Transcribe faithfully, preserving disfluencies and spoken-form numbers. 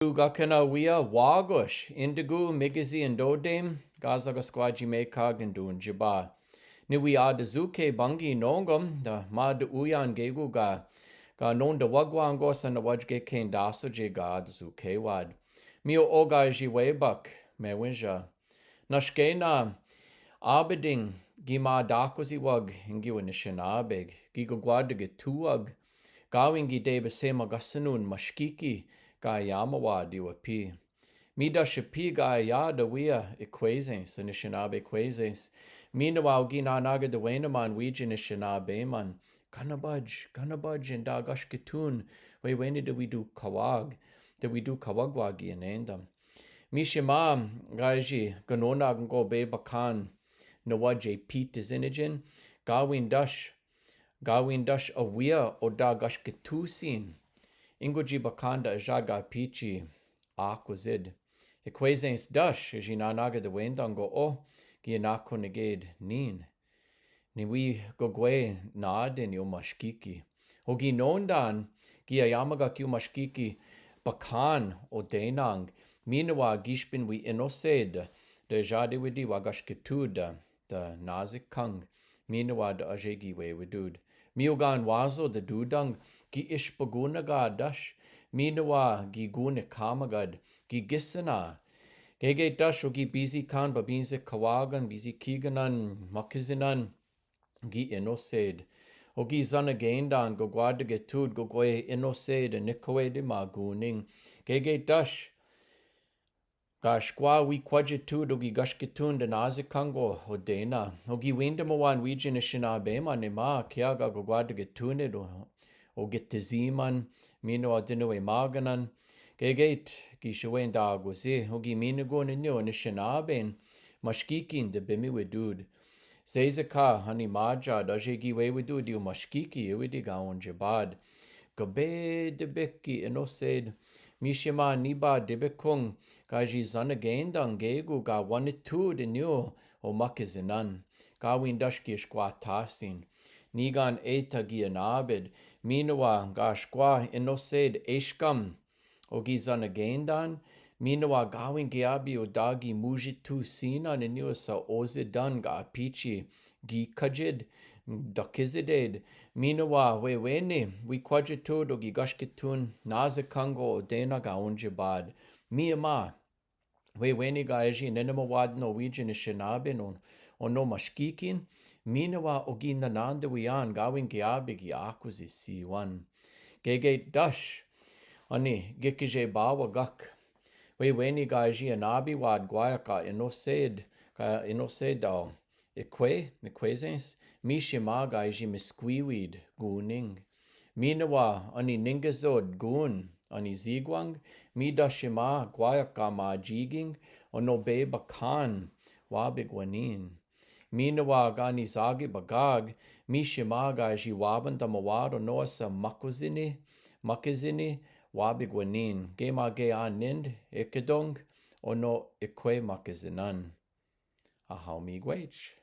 Gakena wia wagos, indigu, migizi, indodem, gaza gaskwaji meka gindun jiba. Ni wi ada zuke bangi nongom, da ma da uyan gegu ga, ga nonda wagwango sa na wajge kendaso je ga da zuke wad. Mi o oga ji webak, me winja. Nashkena, abading, gi ma dakozi wag, ingi wa nishanabeg, gi gagwada gi tuwag, gawing gi deba se magasanun mashkiki, ga yama wa di wa pi. Mi da shapi ga ya da wia equations, Anishinaabe equations. Mi na wa ogi nanaga da wena man wiji Anishinaabe man. Kana baj, kana baj, inda gash kitun, we weni da wi du kawag, da wi du kawag wagi inendam. Mi shima, gaji, ganona gango be bakan, na waje pit is inijin, gawin dash, gawin dash awia o da gash kitusin. Ingo ji bakanda ajad ga pichi, akozid. Equations dash, ji nanaga da wendango o, gi anako nagid nin. Ni wi gogwe nade ni o mashkiki. Ogi nondan, gi ayamaga ki o mashkiki, bakan o denang, mi na wa gishpin wi inosed, da jade widi wa gashkitud, da nazikang, mi na wa da ajegi we widud. Mi ogan wazo da dudang, gi ishpaguna ga dash, mi na wa gi guna kamagad, gi gisana. Gege dash ogi bizi kan ba bizi kawagan, bizi kiganan, makizinan, gi inosed. Ogi zanagendan, gogwada gitud, gogwe inosed, nikowe di maguning. Gege dash, gashkwa wi kwajitud, ogi gashkitun, da nazikango, o dena. Ogi winda mawan wiji Anishinabe man ni ma, kiaga gogwada gitunid, o gitiziman, mi na wa dinu we maganan. Gegeit, gi shiwen dagozi, ogi mi na gona ni o Anishinaben, mashkikin da bimi widud. Zezeka, ani maja, da jegi we widud, di o mashkiki, ewe di ga onjebad. Gabe dibiki inosed, mi shima ni ba dibikung, gaji zanagendan gegu ga wanitud ni o makizinan. Gawin dash gi shkwa tasin. Nigan eta gi anabed, mi na wa gashkwa inosed eshkam, ogi zanagendan, mi na wa gawin giabi o dagi mujitu sinan ni o sa ozidan ga pichi, gi kajid, dakizided, mi na wa weweni, wi kwajitud ogi gashkitun, nazikango o dena ga onjebad. Mi ama, weweni ga eji, nene mawad no wiji Anishinabe no, o no mashkikin, mi na wa ogi nananda wian gawin giabi gi akuzi siwan. Gege dash, ani, gikije bawa gak. Weweni ga eji anabi wad gwayak ga inosed, ga inosed dao. Ekwe, ekwezens, mi shima ga eji miskwiwid guning. Mi na wa ani ningizod gun, ani zigwang, mi da shima gwayak ga majiging, o no be bakan, wa bigwanin. Mi na wa gani zagi bagag, mi shima ga eji waban da mawad o no asa makuzini, makizini, wa bigwanin. Ge ma ge anind, ekidong, o no ekwe makizinan. Ahaw mi gwech.